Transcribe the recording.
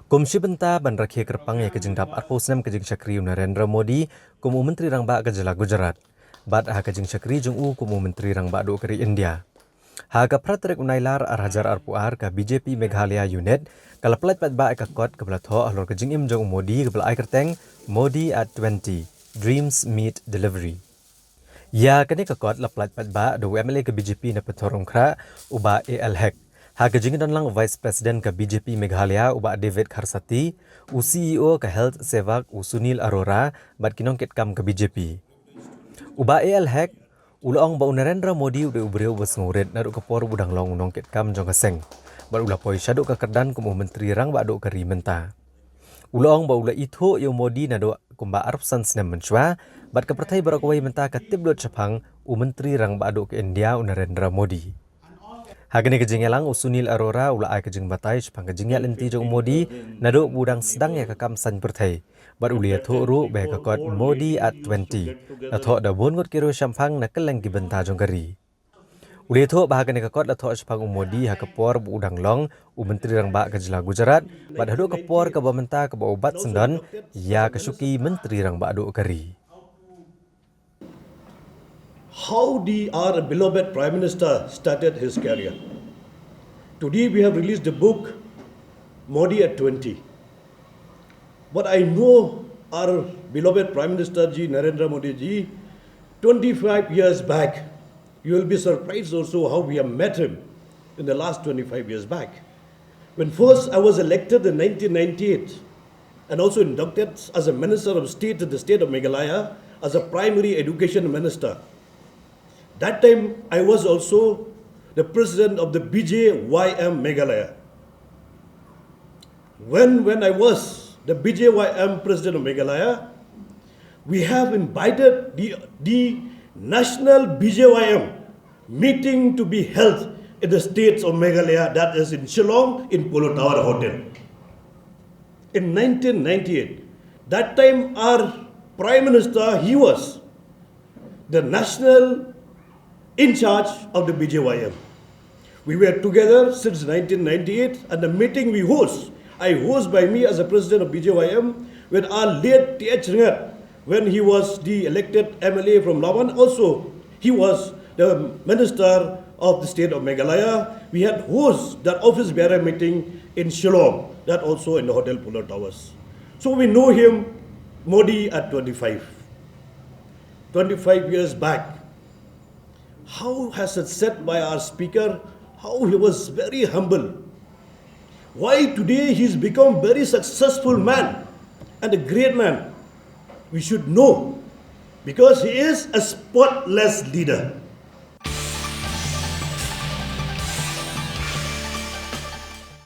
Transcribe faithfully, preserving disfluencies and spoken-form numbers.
Kum shi bynta ban rakhe kyrpang ïa ka jingdap arphew snem ka jingshakri u Narendra Modi kum u Myntri Rangbah ka jylla Gujarat bad ha ka jingshakri jong u kum u Myntri Rangbah Duh ka ri India. Ha ka phra tarik u Nailar ar hajar arphew ar, ka B J P Meghalaya Unit ka la pyllait paidbah ïa ka kot kaba la thoh halor ka jingim jong u Modi kaba la ai kyrteng Modi at twenty, Dreams Meet Delivery. Ïa kane ka kot la pyllait paidbah da u M L A ka B J P na Pynthorumkhrah, u Bah A L Hek. Ha ka jingdon lang u Vice President ka B J P Meghalaya, u Bah David Kharsati, u C E O ka Health Sevak, u Sunil Arora, bad ki nongkitkam ka B J P. U Bah A L Hek u la ong ba u Narendra Modi u dei u briew uba sngewrit naduh ka por ba u dang long u nongkitkam jong ka seng bad u la poi shaduh ka kyrdan kum u Myntri Rangbah Duh ka ri mynta. U la ong ba u la ithuh ïa u Modi naduh kumba arphew san snem mynshuwa, bad ka pyrthei baroh kawei mynta ka tip lut shaphang u Myntri Rangbah Duh ka India, u Narendra Modi. Ha kane ka jingïalang, u Sunil Arora u la ai ka jingbatai shaphang ka jingïaid lynti jong u Modi naduh ba u dang sdang ïa ka kam saiñ pyrthei bad u la ïathuh ruh ba ïa ka kot Modi at twenty la thoh da bun ngut ki riewshemphang na kylleng ki bynta jong ka ri. U la ïathuh ba ha kane ka kot la thoh shaphang u Modi ha ka por ba u dang long u Myntri Rangbah ka jylla Gujarat bad haduh ka por kaba mynta kaba u bat syndon ïa ka shuki Myntri Rangbah Duh ka ri. How the our beloved Prime Minister started his career. Today we have released the book Modi at twenty. But I know our beloved Prime Minister ji, Narendra Modi ji, twenty-five years back. You will be surprised also how we have met him in the last twenty-five years back. When first I was elected in nineteen ninety-eight and also inducted as a Minister of State to the state of Meghalaya as a primary education minister. That time I was also the president of the B J Y M Meghalaya. When, when I was the B J Y M president of Meghalaya, we have invited the, the national B J Y M meeting to be held in the states of Meghalaya, that is in Shillong, in Polo Tower Hotel. In nineteen ninety-eight, that time our Prime Minister, he was the national in charge of the B J Y M. We were together since nineteen ninety-eight, and the meeting we host, I host by me as a president of B J Y M with our late T H Ryngat when he was the elected M L A from Lawan. Also, he was the minister of the state of Meghalaya. We had host that office bearer meeting in Shillong, that also in the Hotel Polar Towers. So we know him, Modi, at twenty-five. twenty-five years back. How has it said by our speaker, how he was very humble. Why today he's become very successful man and a great man? We should know, because he is a spotless leader.